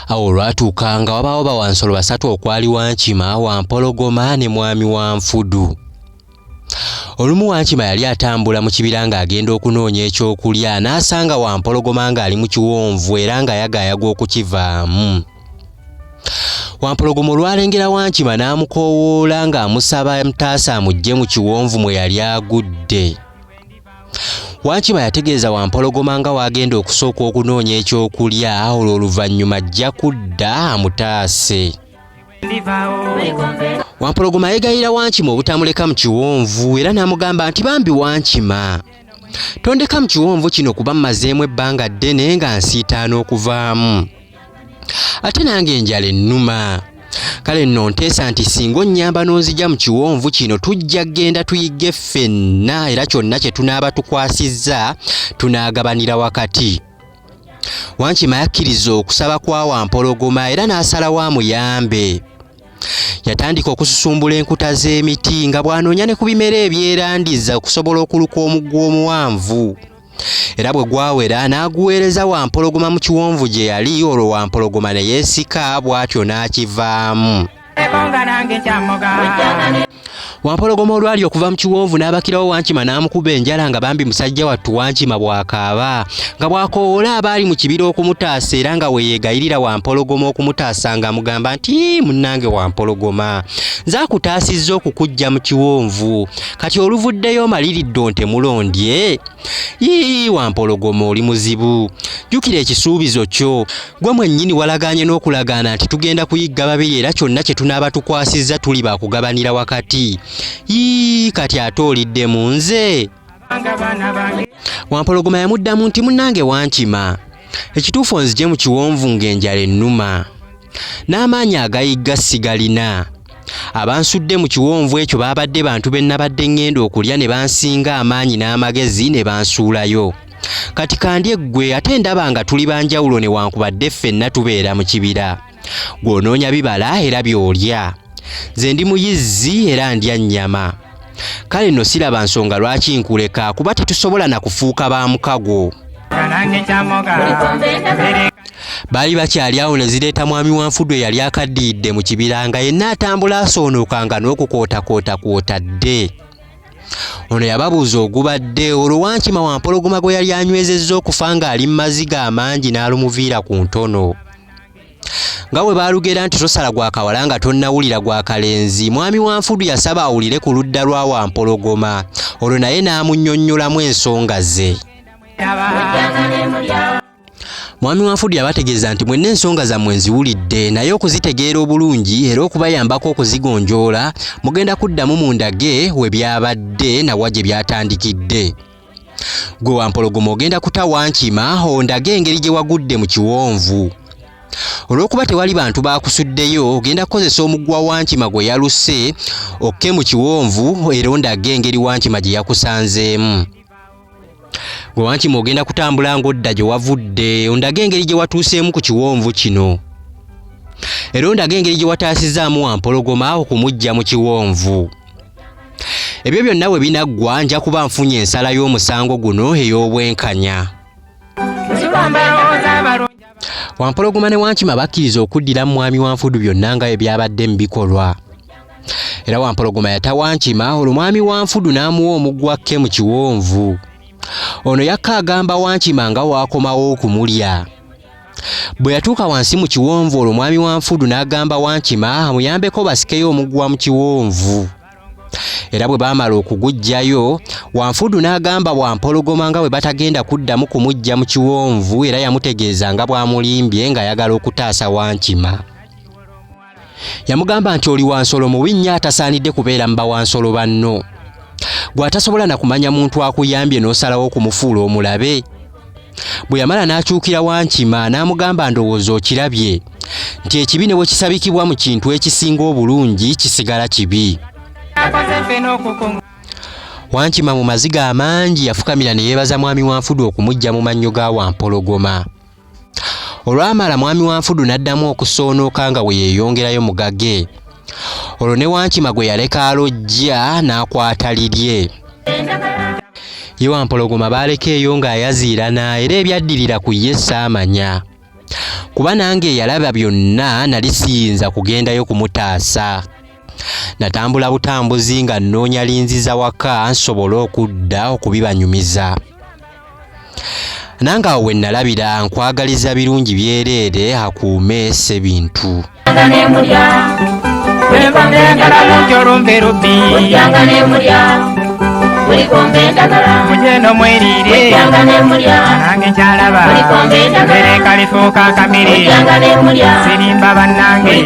Awo olwatuuka nga wabaawo bawansolo basatu okwali Wankima, Wampologoma ne Mwami Wanfudu. Olumu Wankima yali atambula mu kibira ng'agenda okunoonya ekyokulya n'asanga Wampologoma ng'ali mu kiwonvu era ng'ayagaayaga okukivaamu. Wampologoma olwalengera Wankima n'amukoowoola ng'amusaba mutaasa amuggye mu kiwonvu mwe yali agudde. Wankima yategeeza Wampologoma nga w'agenda okusooka okunoonya ekyokulya olwo oluvannyuma ajja kudda amutaase. Wampologoma yeegayirira Wankima obutamuleka mu kiwonvu era n'amugamba nti bambi Wankima tondeka mu kiwonvu kino kuba mmazeemu ebbanga ddene nga nsiitaana okuvaamu ate nange enjala ennuma kale nno nteesa nti singa onnyamba n'onzija mu kiwonvu kino tujja kugenda tuyigge ffenna era kyonna kye tunaaba tukwasizza tunaagabanira wakati. Wankima yakkiriza okusaba kwa Wampologoma era n'asalawo amuyambe. Yatandika okususumbula enkuta z'emiti nga bw'anoonya ne ku bimera ebyerandiza okusobola okuluka omugwa omuwanvu. Era bwe gwawera n'aguweereza Wampologoma mu kiwonvu gye yali olwo Wampologoma ne yeesika bw'atyo n'akivaamu. Wampologoma olwali okuva mu kiwonvu n'abakirawo Wankima n'amukuba enjala nga bambi musajja wattu Wankima bw'akaaba nga bw'akoowoola abaali mu kibira okumutaasa era nga we yeegayirira Wampologoma okumutaasa ng'amugamba nti munnange Wampologoma nze akutaasizza okukuggya mu kiwonvu kati oluvuddeyo omaliridde ontemulondye Yii Wampologoma oli muzibu. Jjukira ekisuubizo kyo. Gwe mwennyini walagaanye n'okulagaana nti tugenda kuyigga babiri era kyonna kye tunaaba tukwasizza tuli ba kugabanira wakati. Yii kati ate olidde mu nze? Wampologoma yamuddamu nti munnange Wankima, ekituufu onzigye mu kiwonvu ng'enjala ennuma. N'amaanyi agayigga sigalina. Abansudde mu kiwonvu ekyo baabadde bantu be nnabadde ŋŋenda okulya ne bansinga amaanyi n'amagezi ne bansuulayo. Kati kandye ggwe ate ndaba nga tuli ba njawulo newankubadde ffenna tubeera mu kibira. Ggwe onoonya bibala era by'olya. Nze ndi muyizzi era ndya nnyama. Kale nno siraba nsonga lwaki nkuleka kuba tetusobola na kufuuka ba mukago. Baali bakyali awo ne zireeta Mwami Wanfudu eyali akaddiyidde mu kibira nga yenna atambula asoonoka nga n'okukootakoota kw'otadde. Ono yababuuza ogubadde olwo Wankima Wampologoma gwe yali anywezezza okufa ng'ali mu maziga amangi n'alumuviira ku ntono. Nga bwe baalugera nti tosala gwa kawala nga tonnawulira gwa kalenzi, Mwami Wanfudu yasaba awulire ku ludda lwa Wampologoma olwo naye n'amunnyonnyolamu ensonga ze. Mwami Wanfudu yabategeeza nti mwenna ensonga zammwe nziwulidde naye okuzitegeera obulungi era okubayambako okuzigonjoola mugenda kuddamu mundage we byabadde na wa gye byatandikidde. Gwe Wampologoma ogenda kuta Wankima ondage engeri gye wagudde mu kiwonvu. Olw'okuba tewali bantu baakusuddeyo ogenda kukozesa omuguwa Wankima gwe yaluse okke mu kiwonvu era ondage engeri Wankima gye yakusanzeemu. Gwe Wankima ogenda kutambula ng'odda gye wavudde ondage engeri gye watuuseemu ku kiwonvu kino. Era ondage engeri gye wataasizaamu Wampologoma okumuggya mu kiwonvu. Ebyo byonna bwe binaggwa nja kuba nfunye ensala y'omusango guno ey'obwenkanya. Wampologoma ne Wankima bakkiriza okuddira mu Mwami Wanfudu byonna nga bwe byabadde mu bikolwa. Era Wampologoma yata Wankima olwo Mwami Wanfudu n'amuwa omugwa akke mu kiwonvu. Ono yakka agamba Wankima nga w'akomawo okumulya. Bwe yatuuka wansi mu kiwonvu olwo Mwami Wanfudu n'agamba Wankima amuyambeko basikeyo omuguwa mu kiwonvu. Era bwe baamala okuguggyayo, Wanfudu n'agamba Wampologoma nga bwe batagenda kuddamu kumuggya mu kiwonvu era yamutegeeza nga bw'amulimbye ng'ayagala okutaasa Wankima. Yamugamba nti oli wansolo mubi nnyo atasaanidde kubeera mu bawansolo banno. Gwe atasobola na kumanya muntu akuyambye n'osalawo okumufuula omulabe. Bwe yamala n'akyukira Wankima n'amugamba ndowooza okirabye nti ekibi ne bwe kisabikibwa mu kintu ekisinga obulungi kisigala kibi. Wankima mu maziga amangi yafukamira ne yeebaza Mwami Wanfudu okumuggya mu mannyo ga Wampologoma. Olwamala Mwami Wanfudu n'addamu okusoonooka nga bwe yeeyongerayo mu gage. Olwo ne Wankima gwe yaleka alojja n'akwata lirye. Ye Wampologoma baaleka eyo ng'ayaziirana era ebyaddirira ku ye saamanya. Kuba nange eyalaba byonna nali siyinza kugendayo kumutaasa. Natambula butambuzi nga nnoonya linziza waka nsobole okudda okubibanyumiza. Nange awo we nnalabira nkwagaliza birungi byereere akuume Ssebintu. Mujeno mwerire nange nkyalaba mbere kalifuuka akamere sirimba bannange.